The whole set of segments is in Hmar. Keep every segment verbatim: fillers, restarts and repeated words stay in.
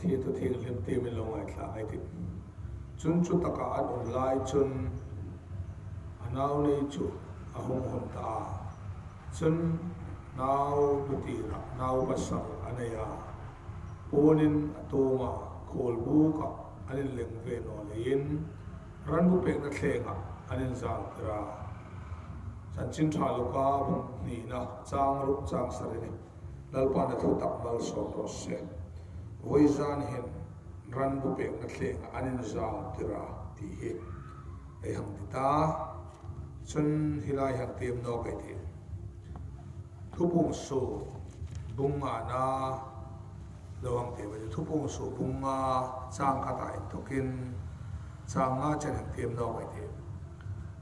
Thi thu thienghlim ti min lo ngaithla ei tih. Chun chu taka an um lai chun a nau nei chu a hung hun ta a. Chun nau tu tira nau pasal a nei a. Puonin a tuoma khuolbukah an inleng ve naw leiin ran bu pekna thlengah an inzal tir a. Chanchin Ṭha Luka bung hnina chang ruk chang sari ni. Lalpan a thu tak malsawm raw se. Vawizan hin ran bu pekna thlengah an inzal tir a ti hi ei hang ti ta. Chun hi lai hang tiem nawk ei tih. Thupuong suok bung ngana lo hang tiem ei tih. Thupuong suok bung nga chang khata inthokin chang nga chen hang tiem nawk ei tih.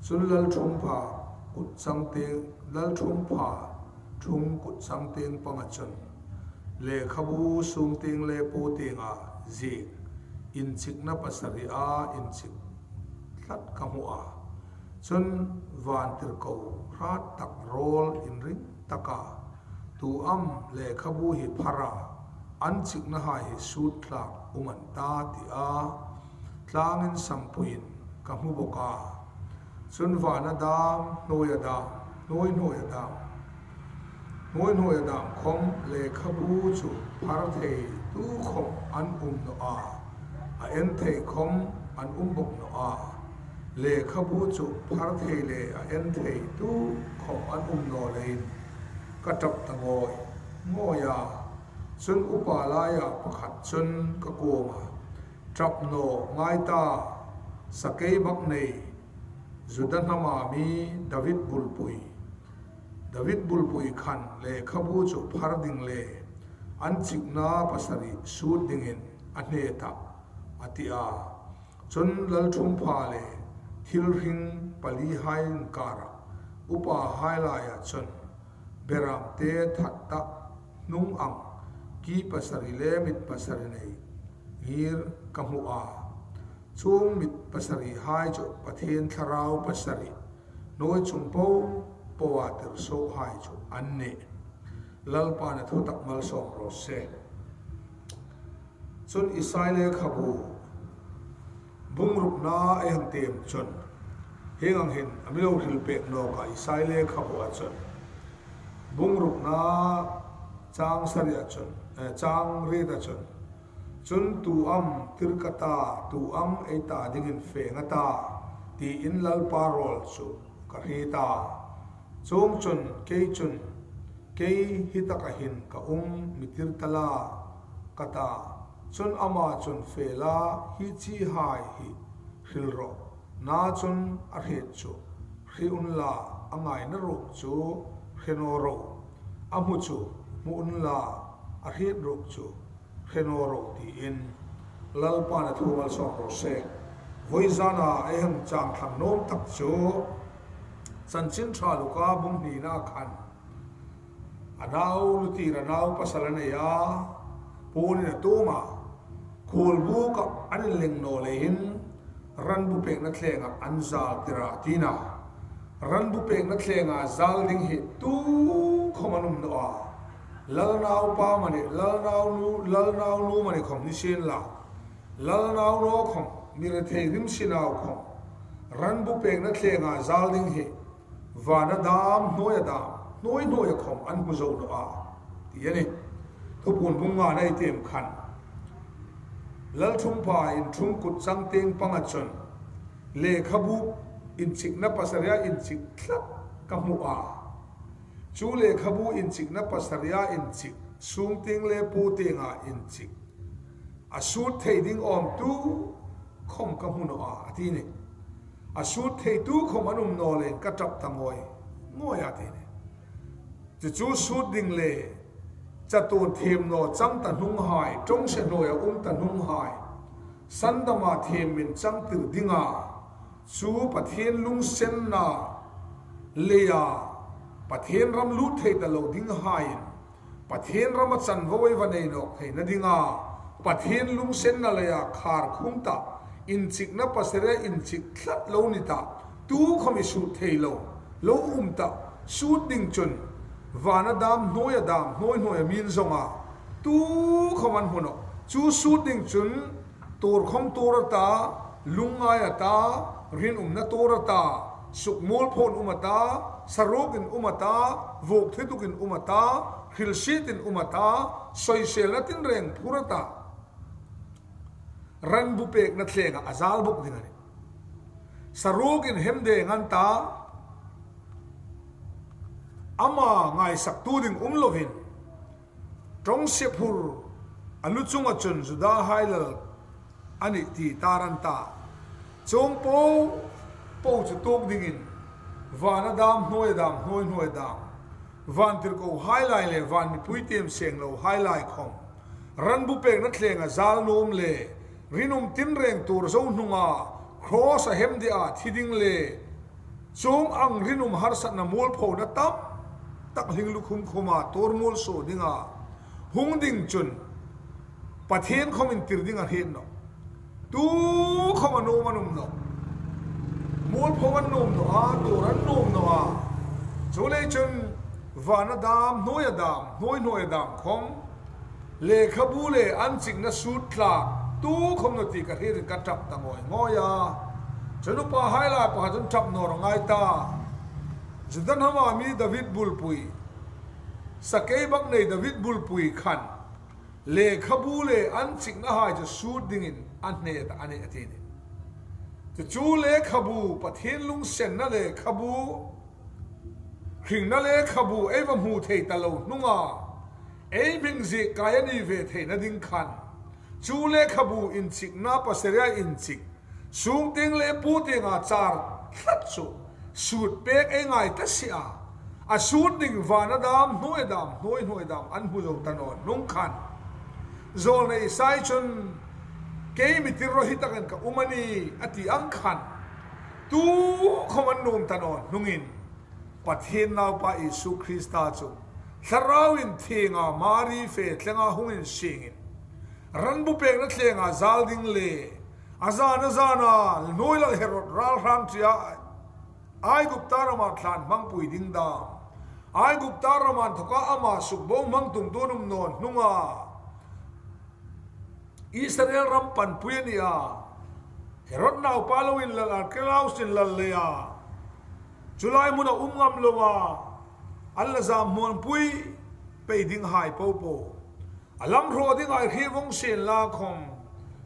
Chun Lalṭhungpha kut chang tieng, Lalṭhungpha ṭhung kut chang tieng panga chun lekhabu sung tieng le puo tienga ziek inchikna pasari a inchik tlat ka hmu a. Chun vantirko hrat tak rawl inring taka, "Tu am lekhabu hi phar a, an chiknahai hi sut tlak um an ta?" tia tlangin sampuiin ka hmu bawk a. Chun vana dam, hnuoia dam, hnuoi hnuoia dam, hnuoi hnuoia dam khom lekhabu chu phar thei tu khom an um naw a, a en thei khom an um bawk naw a. Lekhabu chu phar thei le a en thei tu khom an um naw leiin ka ṭap ta ngawi ngawi a. Chun upa laia pakhat chun ka kuoma, "Ṭap naw ngai ta, sakei mak nei, Juda hnama mi David bulpui, David bulpui khan lekhabu chu phar ding le an chikna pasari sut dingin a hne tah," a ti a. Chun Lalṭhungpha le thilhring palihai inkara upahai laia chun beramte that ta hnung ang ki pasari le mit pasari nei ngir ka hmu a. Chuong mit pasarihai chu Pathien Thlarau pasari, hnuoi chung po poa tirsuokhai chu an nih. Lalpan a thu tak malsawm raw se. Chun Isai lekhabu bung rukna ei hang tiem chun, hieng ang hin a mi lo hril pek nawk a, Isai lekhabu a chun bung rukna chang sari a chun, eh, chang riet a chun, "Chun tu am tir ka ta, tu am ei ta dingin fe nga ta?" tiin Lalpa rawl chu ka hriet a. Chuongchun kei chun, "Kei hi taka hin ka um, mi tir ta la," ka ta. Chun ama chun, "Fe la, hi chihai hi hril rawh. Na chun a hriet chu hre unla, a ngaina ruok chu hre naw ro. A hmu chu hmu unla, a hriet ruok chu hre naw ro," tiin Lalpan a thu malsawm raw se. Vawizana ei hang chang thlang nuom tak chu Chanchin Ṭha Luka bung hnina khan a nau lu tira nau pasal a nei a, puonin a tuoma khuolbukah an inleng naw leiin ran bu pekna thlenga an zal tir a tina. Ran bu pekna thlenga zal ding hi tu khom an um naw a. Lalnaupa mani, lalnaunu, lalnaunu mani khom ni sien la, lalnau naw khom, mi rethei rim si nau khom ran bu pekna thlenga zal ding hi vana dam, hnuoia dam, hnuoi hnuoia khom an hmu zo naw a, ti a nih. Thupuong bung ngana ei tiem khan Lalṭhungpha in ṭhung kut chang tieng panga chun lekhabu inchikna pasaria inchik tlat ka hmu a. Chu lekhabu inchikna pasaria inchik, sung tieng le puo tienga inchik, a sut thei ding awm tu khom ka hmu naw a, a ti a nih. A sut thei tu khom an um naw leiin ka ṭap ta ngawi ngawi a, ti a nih. Chu chu sut ding le chatuon thiem naw chang ta hnunghai, ṭawngse hnuoia um ta hnunghai, sandama thiem min chang tir dinga, chu Pathien lungsenna leia Pathien ram lut thei ta lo dinghaiin, Pathien rama chanvo ei va nei nawk theina dinga, Pathien lungsenna leia khar khum ta, inchikna pasaria inchik tlat lo ni ta, tu khom i sut thei lo, lo um ta, sut ding chun vana dam, hnuoia dam, hnuoi hnuoia min zonga, tu khom an hmu naw, Chu sut ding chun tuor khawm tuor a ta, lungngai a ta, rinumna tuor a ta, sukmualpho in um a ta, saruok in um a ta, vuok thituk in um a ta, hrilsiet in um a ta, soiselna tinreng phur a ta. Ran bu pekna thlenga a zal bawk ding a nih. Saruok in hem deng an ta, ama ngaisaktu ding um lovin, ṭawngsie phur a lu chunga chun Judahai lal a nih ti tar an ta. Chuong po po chu tuok dingin, vana dam, hnuoia dam, hnuoi hnuoia dam, vantirkohai lai le van mipui tiem seng lohai lai khawm, ran bu pekna thlenga zal nuom le rinum tinreng tuor zo hnunga, cross a hem dia thi ding le chuong ang rinum harsatna mualphona tam tak hling lukhum khuma tuor mual suo dinga hung ding chun Pathien khawm intir ding a hriet nawh. Tu khawm a nuom an um nawh. Mualpho an nuom nawh a, tuor an nuom nawh a. Chuleiin chun vana dam, hnuoia dam, hnuoi hnuoia dam khawm, lekhabu le an chikna sut tlak tu khawm naw ti ka hriet in ka ṭap ta ngawi ngawi a. Chun upahai lai pakhat chun ṭap naw rawh ngai ta. Juda hnama mi David bulpui, sakei bak nei David bulpui khan lekhabu le an chiknahai chu sut dingin a hne ta a nih a ti a nih. Chu chu lekhabu, Pathien lungsenna lekhabu, hringna lekhabu ei va hmu thei ta lo hnunga, ei hming ziek kai a ni ve theina ding khan, chu lekhabu inchikna pasariin inchik, sungtieng le puotienga char tlat chu sut pek ei ngai ta si a. A sut ding vana dam, hnuoia dam, hnuoi hnuoia dam an hmu zo ta naw hnung khan, zawlnei Isai chun, "Kei mi tirko hi takin ka um a nih," a ti ang khan, tu khawm an nuom ta naw hnungin, Pathien Naupa Isu Krista chu Thlarau Inthienga Mari fe thlenga hung insiengin, ran bu pekna thlenga zal ding le, a zana zana hnuoi lal Herod ralhrang ṭia Aigupta rama thlân hmangpui ding dam, Aigupta rama inthoka ama sukbohmang tum tuo um naw hnunga, Israel ram panpui a ni a, Herod naupa lo inlal, Archelaus inlal leia, chu lai hmuna um ngam loa an la zam hmangpui pei dinghai po po, a lam hraw ding ai hre vong sien la khawm,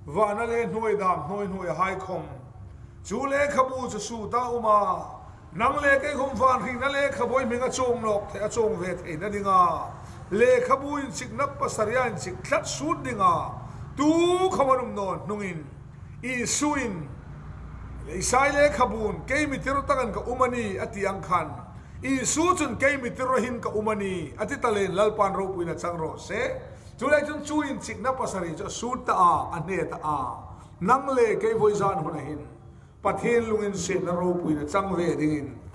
vana le hnuoia dam, hnuoi hnuoia hai khawm, chu lekhabu chu sut a um a, nang le kei khawm van hringna lekhabu ei hming a chuong nawk thei, a chuong ve theina dinga, lekhabu inchikna pasaria inchik tlat sut dinga, tu khawm an um naw hnungin, Isuin, Isai lekhabun, "Kei mi tirko takin ka um a nih," a ti ang khan, Isu chun, "Kei mi tirko hin ka um a nih," a ti ta leiin Lalpan ropuina chang raw se. Chuleiin chun chu inchikna pasari chu a sut ta a, a hne ta a. Nang le kei vawizan huna hin Pathien lunginsietna ropuina chang ve dingin,